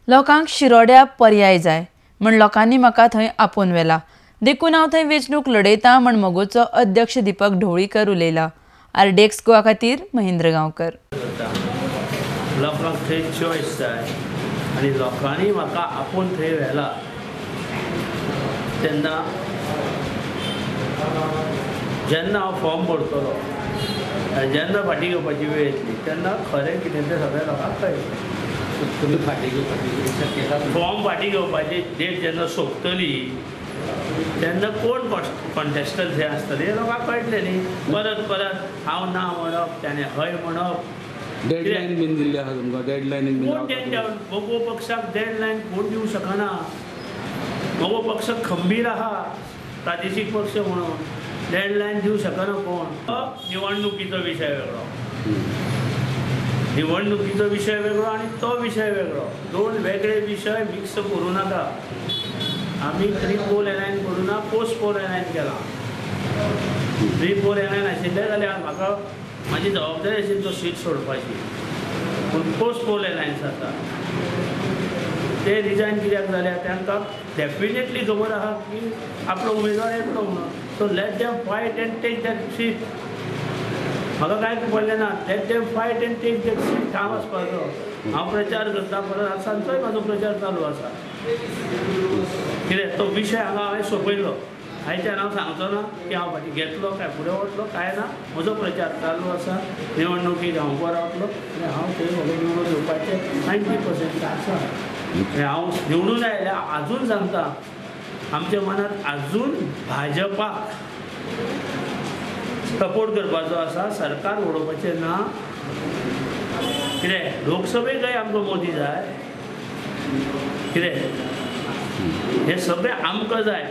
लोकांक शिरोड्या पर्याय जाय म्हण लोकांनी म्हाका थंय आपोवन व्हेला, देखून हांव थंय वेंचणूक लढयता म्हण मगोचो अध्यक्ष दीपक ढवळीकर उलयला. आरडीएक्स गोवा खातीर महेंद्र गांवकर. लोकांक थंय चॉयस जाय आनी लोकांनी म्हाका आपोवन थंय व्हेला तेन्ना जेन्ना हांव फॉर्म भरतलो आनी जेन्ना फाटीं घेवपाची वेळ येतली तेन्ना खरें कितें तें सगळ्या लोकांक कळटलें. तुमी फाटीं घेवपाची शक्यता? फॉर्म फाटीं घेवपाची डेट जेन्ना सोंपतली तेन्ना कोण कॉन्टेस्टंट हे आसतले हें लोकांक कळटलें न्ही. परत परत हांव ना म्हणप, ताणें हय म्हणप. डेडलायन बीन दिल्ली आसा तुमकां? डेडलायन कोण डेड? मगो पक्षाक डेडलायन कोण दिवंक शकना. मगो पक्ष खंबीर आहा, प्रादेशीक पक्ष म्हणून डेडलायन दिवंक शकना कोण. निवडणुकीचो विशय वेगळो, निवडणुकीचो विशय वेगळो आनी तो विशय वेगळो, दोन वेगळे विशय मिक्स करूं नाका. आमी प्री पोल एलायन करूं ना, पोस्ट पोल एलायन केला. प्री पोल एलायन आशिल्लें जाल्यार म्हाका म्हाजी जबाबदारी आशिल्ली तो सीट सोडपाची, पूण पोस्ट पोल एलायन्स आसा ते रिजायन कित्याक जाल्या तांकां डेफिनेटली खबर आसा की आपलो उमेदवार येतलो म्हणून. So let them fight and take that seat. म्हाका कांय पडलें ना, let them fight and take that seat. हांव वचपाचो, हांव प्रचार करता, परत सांजचोय म्हाजो प्रचार चालू आसा. कितें तो विशय हांगा हांवें सोंपयलो. आयच्यान हांव सांगचो ना की हांव फाटीं घेतलो काय फुडें वतलो काय ना. म्हजो प्रचार चालू आसा, निवडणुकीक हांव उबो रावतलो आनी हांव थंय म्हजो निवडून येवपाचें 90% आसा. आनी हांव निवडून आयल्यार आजून सांगता, आमच्या मनांत आजून भाजपाक सपोर्ट करपाचो आसा, सरकार उडोवपाचें ना. कितें लोकसभेकय आमकां मोदी जाय, कितें हें सगळें आमकां जाय.